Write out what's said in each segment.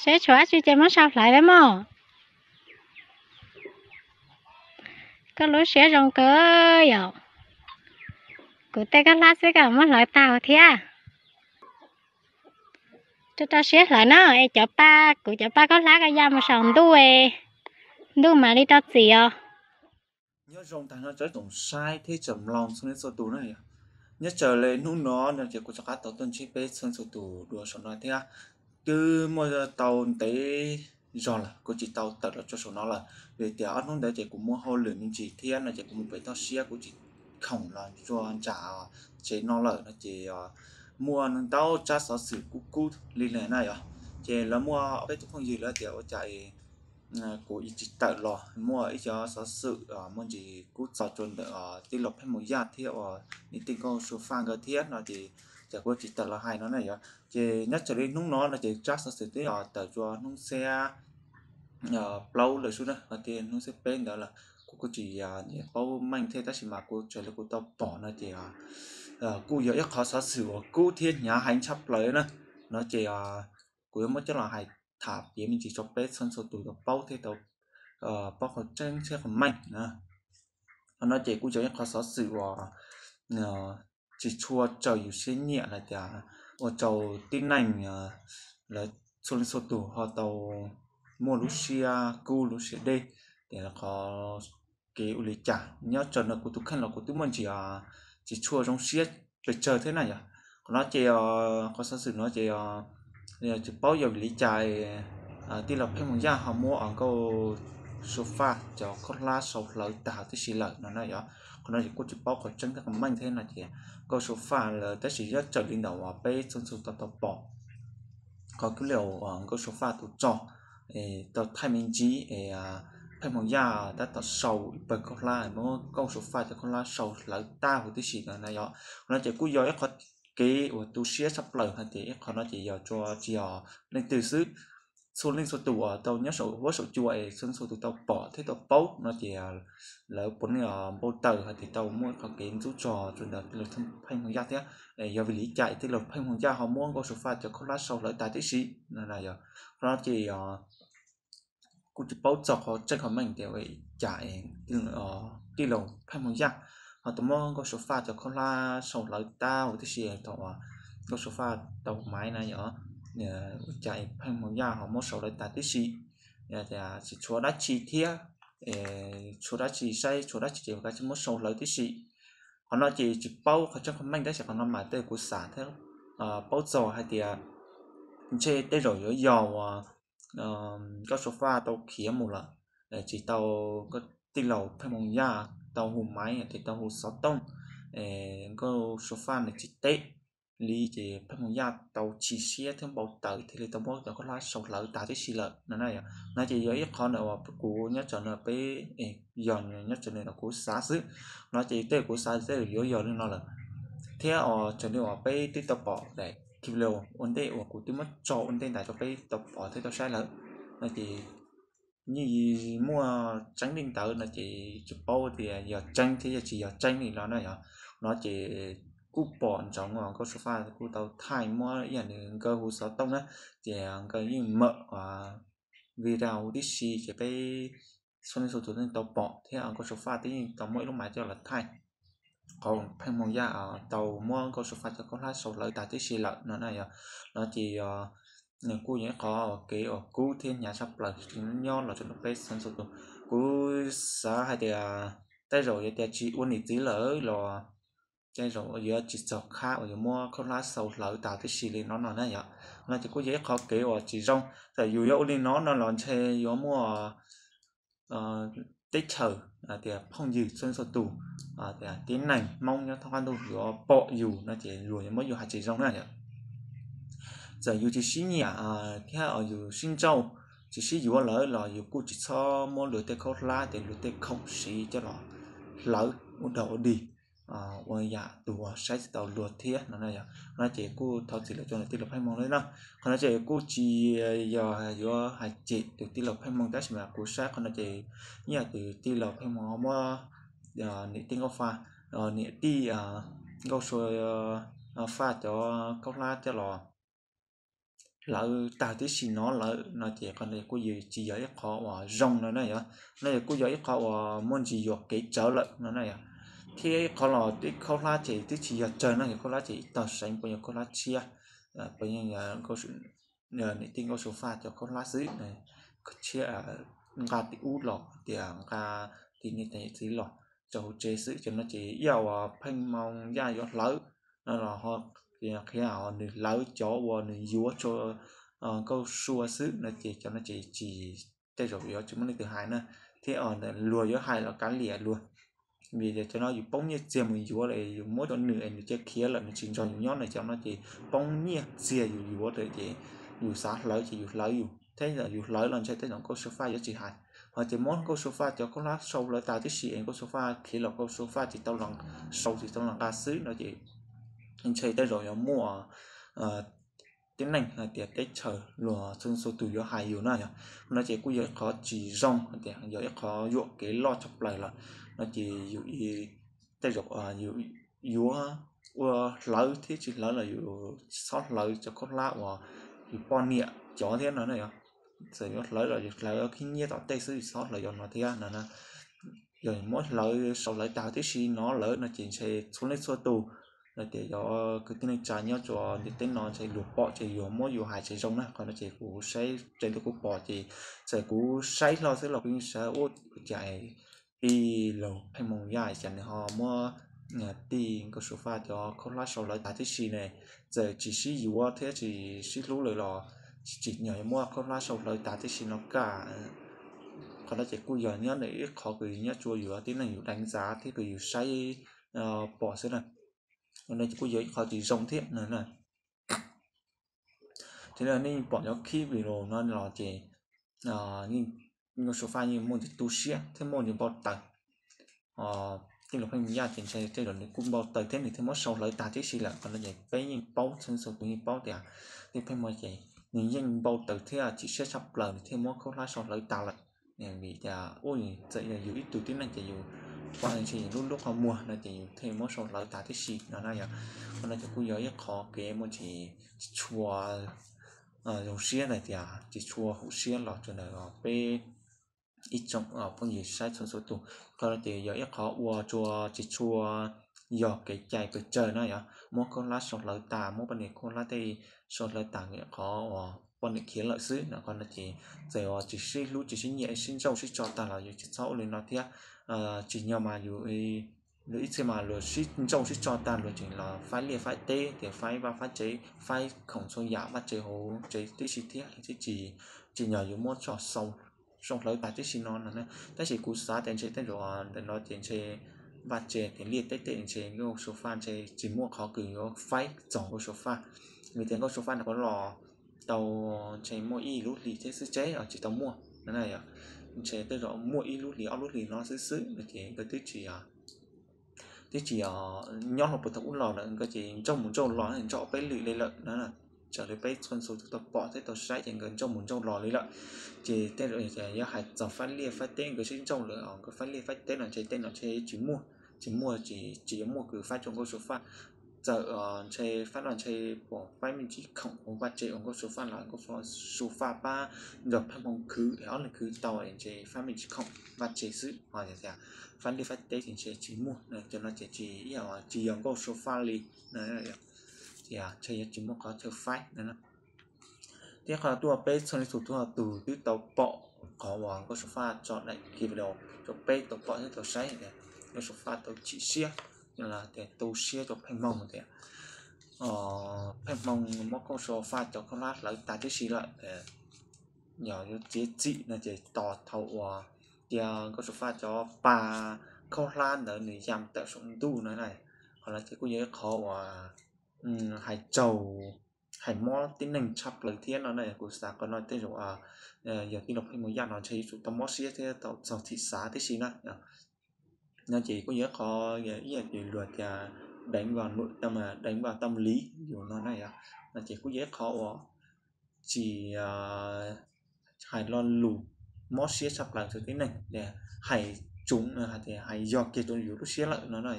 Seb tshuav dab tsi ces muab sau hlawv thiab mog. Koj lub siab zoo kawg yom. Kuv tej khaub hlab xwb koj muab hlawv tag thiab. Rau rau siab hlawv na, es cov pa, kuv cov pa khaub hlab koj ya mus saum ntuj, ntuj mam li rau txim os. Nyob zoo tag nrho tsoom saib thiab tsoom mloog txhua leej txhua tus na yom. Nyob raws li hnub no no ces kuv rov qab tau tuaj ntsib peb txhua leej txhua tus dua saum no thiab. Twb muaj tau ntev zog lawm kuv tsis tau tawm los rau saum no lawm, vim tias ob hnub ntawd ces kuv muaj hauj lwm me ntsis thiab no ces kuv mus pem toj siab kuv tsis khoom los rau nram tsev no lawm no ces muaj ntau tsab xov xwm kub kub li na yom. Ces lawv muaj peb tug phooj ywg lawv tias ua cas kuv tsis tawm los, muaj ib co xov xwm muaj ntsis kub txog rau ntawm tij laug Pheej Mus Yaj thiab uas niam tij Nkauj Sua Faj nkawd thiab no ces, ces kuv tsis tawm los hais no na yom. Ces nyob raws li hnub no no ces tsab xov xwm twb tawm rau hnub xiab plaub lawm xwb na, hos tias hnub xiab peb ntawd lawm kuv kuj tsis paub meej thiab tab sis mas kuv raws li kuv tau pom no ces kuj yog ib qhov xov xwm uas kub thiab hnyav heev tshaj plaws na. No ces kuv yuav muab coj los hais tham piav me ntsis rau peb txhua txhua tus tau paub thiab tau paub qhov tseeb thiab qhov meej na. Qhov no ces kuj yog ib qhov xov xwm uas tsis tshua raws yus siab nyiam hais tias ua rau tib neeg lawv txhua leej txhua tus ho tau muaj lub siab kub lub siab deb, ces qhov kev ua li cas nyob raws ntawm kuv tus kheej los kuv twb muaj ntsis tsis tshua zoo siab pes tsawg thiab na yom. Qhov no ces qhov xov xwm no ces tsis paub yog vim li cas tij laug Pheej Mus Yaj ho muab Nkauj Sua Faj cov khaub hlab sau hlawv tag tib si lawm no na yom. Qhov no ces kuj tsis paub qhov tseeb thiab qhov meej thiab no ces Nkauj Sua Faj lawm tab sis nyob raws li ntawm uas peb txhua txhua tus tau pom qhov clip uas Nkauj Sua Faj tus tso tau thaij me ntsis es Pheej Mus Yaj tab tom sau ib pawg khaub hlab, muab Nkauj Sua Faj cov khaub hlab sau hlawv tag huv tib si no na yom. Qhov no ces kuj yog ib qhov kev uas tu siab tshaj plaws hais tias ib qhov no ces yog tsis yog leej twg xwb, txhua leej txhua tus uas tau nyob saum huab saum cua es txhua leej txhua tus tau pom thiab tau paub no ces lawv puav leej npau taws hais tias tau muaj qhov kev ntxub txog rau ntawm tij laug Pheej Mus Yaj thiab. Yog vim li cas tij laug Pheej Mus Yaj ho muab Nkauj Sua Faj cov khaub hlab sau hlawv tag tib si no na yom. Qhov no ces kuj tsis paub txog qhov tseeb qhov meej tias cas tij laug Pheej Mus Yaj ho tau muab Nkauj Sua Faj cov khaub hlab sau hlawv tag huv tib si thaum uas Nkauj Sua Faj tau maiv na yom. Ua cas Pheej Mus Yaj ho muab sau hlawv tag tib si, tsis tshuav dab tsi thiab, tshuav dab tsi saib tshuav dab tsi ces kav tsij muab sau hlawv tib si. Qhov no ces tsis paub qhov tseeb qhov meej tab sis qhov no mas tej kuv xav thiab paub txog hais tias ntshe tej zaum yuav yog uas Nkauj Sua Faj tau khiav mus lawm, tsis tau tij laug Pheej Mus Yaj tau hu maiv ces tau hu xov tooj, Nkauj Sua Faj nws tsis teb li ces Pheej Mus Yaj tau chim siab thiab npau taws thiaj li tau muab cov khaub hlab sau hlawv tag tib si lawm no na. No ces yog ib qhov ntawm uas kuv nyob tsam no peb, yog nyob tsam no kuv xav xwb, no ces tej kuv xav tej yuav yog li no lawm. Thiab tsam no uas peb twb tau pom daim video ua ntej uas kuv twb muab tso ua ntej ntawd rau peb tau pom thiab tau saib lawm, no ces yeej muaj tseeb li ntawd no ces tsis paub tias yog tseeb thiab yog tsis yog tseeb li no na yom. No ces kuj pom ntsoov uas Nkauj Sua Faj kuj tau thaij muab ib yam li nkawd hu xov tooj na, ces nkawd yeej mam video huv tib si ces peb txhua leej txhua tus yeej tau pom thiab Nkauj Sua Faj twb yeej tau muab ib lub maiv coj los thaij qhov Pheej Mus Yaj tau muab Nkauj Sua Faj cov khaub hlab sau hlawv tag tib si lawm no na yom. No ces kuj yog ib qhov kev uas kub thiab hnyav tshaj plaws nyob los rau peb txhua leej txhua tus. Kuv xav hais tias tej zaum yog tias tsis ua niam txiv lawm los tej zaum yuav tsis txog qhab uas yuav muab khaub hlab sau hlawv tag tib si li no no na yom. No ces kuj yog ib qhov kev uas tsis zoo, txawm yus yuav ua li no no los ntshe yuav muaj teb chaws tias phooj ywg txhua txhua tus, tib neeg Hmoob nyob thoob qab ntuj yuav pom yus no ces luag yuav muab yus hais tsis zoo na yom. Txawm yus tsis sib nyiam thiab yus sib ntsauj, tsis sib yuav lawm los yus kuj tsis txhob muab luag tej khaub hlab ces luag tej khoom siv coj los hlawv ua dog ua dig, ua yam tus uas saib tsis taus luag thiab no na yom. No ces kuj thov txim lawm rau tus tij laug Pheej Mus lawm na. Qhov no ces kuj tsis yog yuav hais cem tus tij laug Pheej Mus tab sis mas kuv saib qhov no ces ib yam tus tij laug Pheej Mus muab niam tij Nkauj Faj, niam tij Nkauj Sua Faj cov khaub hlab coj los hlawv tag tib si no lawm no ces qhov no kuj tsis yog ib qho uas zoo no na yom. No yog kuj yog ib qho uas muaj ntsis yuam kev tsawv lawm no na yom. Thiab ib qho los tej khaub hlab ces twb tsis yog tsawg no, yog khaub hlab ces ib tog seev puas yog khaub hlab tshiab, puas yog niam tij Nkauj Suav Faj cov khaub hlab xwb, tshiab nqa tim ub los tias nqa tim niam txiv los rau hauv tsev xwb. Cov no ces ib yam uas Pheej Hmoo Yaj yuav hlawv no los qhia nws hlawv cov uas nws yuav rau Nkauj Suav xwb no ces cov no ces tsis, tej zaum yuav tsis muaj leej twg hais na, thiab luag yuav hais los kav liam luag. Vim tias cov no yus poob nyiaj txiag mus yuav lawm, yus muab rau nws es nws cia khiav lawm nws tsis nrog yus nyob na, cov no ces poob nyiaj txiag yus yuav lawm ces yus xav hlawv ces yus hlawv yus thiab, yus hlawv los ntshe tej zaum Nkauj Suav Faj yuav tsis hais. Ho ces muab Nkauj Suav Faj cov khaub hlab sau hlawv tas tib si es Nkauj Suav Faj khiav los Nkauj Suav Faj tsis tau los sau tsis tau los nqa xwb no ces ntshe tej zaum yuav muaj tib neeg hais tias teb chaws luag txhua txhua tus yuav hais yus na yom. No ces kuj yog ib qho tsis zoo hais tias yog ib qho yuam kev loj tshaj plaws lawm no ces yus tej zaum yus yuav ua hlawv thiab tsis hlawv los yus txhob hlawv cov khaub hlab uas yus poj niam cov thiab no na yom. Txawm yuav hlawv los yus hlawv khib nyiab tom tej xwb, yus txhob hlawv cov no thiab no. Yog muab hlawv sau hlawv tas tib si no lawm no ces ntshe txhua leej txhua tus no ces yog kwv tij neej tsa nyob rau ntiaj teb no ntshe luag pom ces yuav muab yus hais tsis zoo na. Qhov no ces kuv saib raws li kuv pom ces txawm kuv saib hlo xwb los kuv yeej xav ua cas tij laug Pheej Hmoo Yaj cas nws ho muab tij Nkauj Suav Faj cov khaub hlab sau hlawv tas tib si ne, txawm tsis sib yuav thiab tsis sib hlub lawm los tsis tsim nyog yuav muab khaub hlab sau hlawv tas tib si no kaj. Qhov no ces kuj yog nyob ntawm ib qho kws nyob rau yus tib neeg yus deev ntxav thiab kws yus saib pom xwb na. Qhov no ces kuj yog ib qho tsis zoo thiab no na. Thiab nej yeej pom cov khib video no los ces Nkauj Suav Faj yeej muaj ntsis tu siab thiab muaj ntsis npau taws. Tij laug Pheej Hmoo Yaj ces ntshe tej zaum nws kuj npau taws thiab nws thiaj muab sau hlawv tas tib si lawm. Qhov no ces peb yeej paub, txhua txhua tus yeej paub tias tij Pheej Hmoo ces nws yeej npau taws thiab chim siab tshaj plaws nws thiaj muab khaub hlab sau hlawv tas lawm. Vim tias ua txawm yog yus ib tug tib neeg ces yus pom ntshe yus lub lub qhov muag no ces yus thiaj muab sau hlawv tas tib si no na yom. Qhov no ces kuj yog ib qho kev muaj tsis tshua zoo siab na, tias tsis tshua hauv siab los rau ntawm peb ib tsoom phooj ywg saib txhua txhua tus. Qhov no ces yog ib qho ua rau tsis tshua yog kev cai pes tsawg na yom, muab khaub hlab sau hlawv tas, muab poj niam khaub hlab tej sau hlawv tas vim qhov uas poj niam khiav lawm xwb no. Qhov no ces txawm uas tsis sib hlub tsis sib nyiam sib ntsauj sib tso tag los yus tsis txhob ua li no thiab. Tsim nyog mas yus ib txhia mas luag sib ntsauj sib tso tag luag tseem los faib liaj faib teb tias faib vaj faib tsev, faib khoom txhua yam vaj tsev hauv tsev tib si thiab, tsis tsim nyog yus muab tso sau hlawv tas tib si no no. Tab sis kuv xav tias ntshe tej zaum ntawm no ces ntshe vaj tsev tias liaj teb tej ntshe Nkauj Suav Faj ntshe tsis muaj qhov kws yuav faib txog Nkauj Suav Faj. Vim tias Nkauj Suav Faj nws kuj los tau ntshe muaj ib lub hlis thiab xwb tseeb tsis tau muaj no na. Ntshe tej zaum muaj ib lub hlis ob lub hlis no xwb xwb no ces nkawd twb tsis twb tsis nyob hlo puag thaum ub los lawm, nkawd ces ntsauj mus ntsauj los ntsauj ob peb lwm li lawm na. Raws li peb txhua txhua tus tau pom thiab tau saib ces nkawd ntsauj mus ntsauj los li lawm. Ces tej zaum yuav hais txog faib liaj faib teb nkawd sib ntsauj lawm, nkawd faib liaj faib teb no ntshe tej no ntshe tsis muaj, tsis muaj, tsis yuav muaj kws faib rau Nkauj Suav Faj. Txawm ntshe faib los ntshe pom faib me ntsis khoom hauv vaj tsev uas Nkauj Suav Faj los Nkauj Suav Faj pab nrog Pheej Hmoo khwv, ob leeg khwv tau ntshe faib me ntsis khoom vaj tsev xwb, ho tias faib liaj faib teb ces ntshe tsis muaj, cov no ces tsis yog, tsis yog Nkauj Suav Faj li. Ces ntshe yuav tsis muaj qhov chaw faib no. Thiab qhov tuaj peb txhua leej txhua tus twb tau pom qhov uas Nkauj Suav Faj tso daim video rau peb tau pom thiab tau saib tias Nkauj Suav Faj tau chim siab, tias tu siab rau Pheej Hmoo tias Pheej Hmoo muab Nkauj Suav Faj cov khaub hlab hlawv tas tib si lawm, yog yuav txiav txim no ces tos thaum uas cia Nkauj Suav Faj cov pa khaub hlab ntawd nws ya tawm saum ntuj no na. Qhov no ces kuj yog ib qhov uas hais tsaug hais mob tib neeg tshaj plaws thiab no na. Kuv xav qhov no tej zaum yog tij laug Pheej Hmoo Yaj no ntshe yuav tsum tau mob siab thiab tau txog thim xav tib si na. No ces kuj yog ib qhov ib yam li luag tias đánh vào tâm lý yus no na yom. No ces kuj yog ib qhov uas tsis hais lo lus mob siab tshaj plaws rau tib neeg, hais tsuv hais yog kiag rau yus lub siab lawm no na.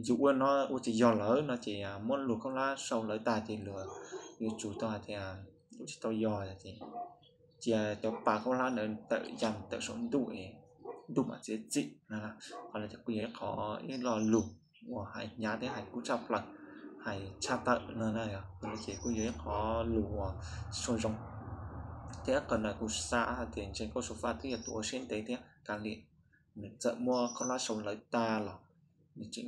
Yus ua no ua tsis yog lawm no ces muab luag khaub hlab sau hlawv tas ces luag yuav tsum tau hais tias ua tsis tau yog ces cia cov pa khaub hlab ntawd tawm ya tawm saum ntuj es ntuj mam txiav txim no. Qhov no ces kuj yog ib qhov ib lo lus uas hais hnyav thiab hais kub tshaj plaws, hais tshaj tawm no na. Qhov no ces kuj yog ib qhov lus uas tsis tshua zoo. Thiab qhov no kuv xav hais tias ntseeg Kauj Su Faj twb yog tus ua siab ntev thiab kav liam, nws txawm muaj khaub hlab sau lawv tag los nws tseem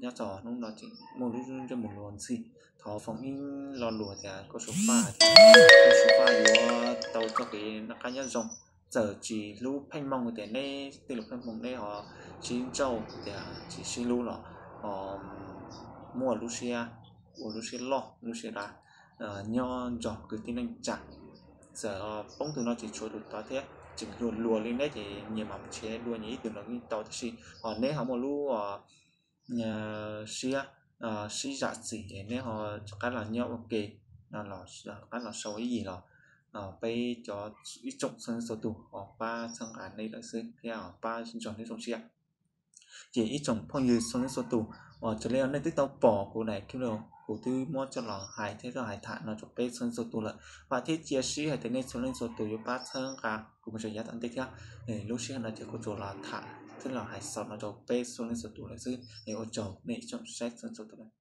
nyob txog hnub no tseem muaj lub ntsej muag luag ntxhi. Thov foom ib lo lus tias Kauj Su Faj, Kauj Su Faj yuav tau txoj kev noj qab nyob zoo. Txawm tsis hlub Pheej Hmoo tias neb tej lus Pheej Hmoo neb ho sib ntsauj tias tsis sib hlub los ho muaj lub siab, ua lub siab loj lub siab dav nyob nrog kwv tij neej tsa. Txawm poob tus no tsis tshuav tus tod thiab tseem luag luag li neb ces nyias mam nrhiav dua nyias ib tug los yeej tau, tab sis ho neb ho muaj lub siab sib zam txim ces neb ho rov qab los nyob ua ke no los rov qab los sau ib yig los peb cov ib tsoom txhua leej txhua tus ho pab txhawb nqa neb lawm xwb thiab pab nrog neb zoo siab. Ces ib tsoom phooj ywg txhua leej txhua tus, ua raws li nej twb tau pom kuv daim clip no, kuv twb muab coj los hais thiab coj hais tham no rau peb txhua leej txhua tus lawm. Vam thiab cia siab hais tias nej txhua leej txhua tus yuav pab txhawb nqa kuv mus tseem yav tom ntej thiab. Lub sij hawm no ces kuv tsuas los tham thiab los hais xaus no rau peb txhua leej txhua tus lawm xwb. Ua tsaug nej ib tsoom saib txhua leej txhua tus lawm.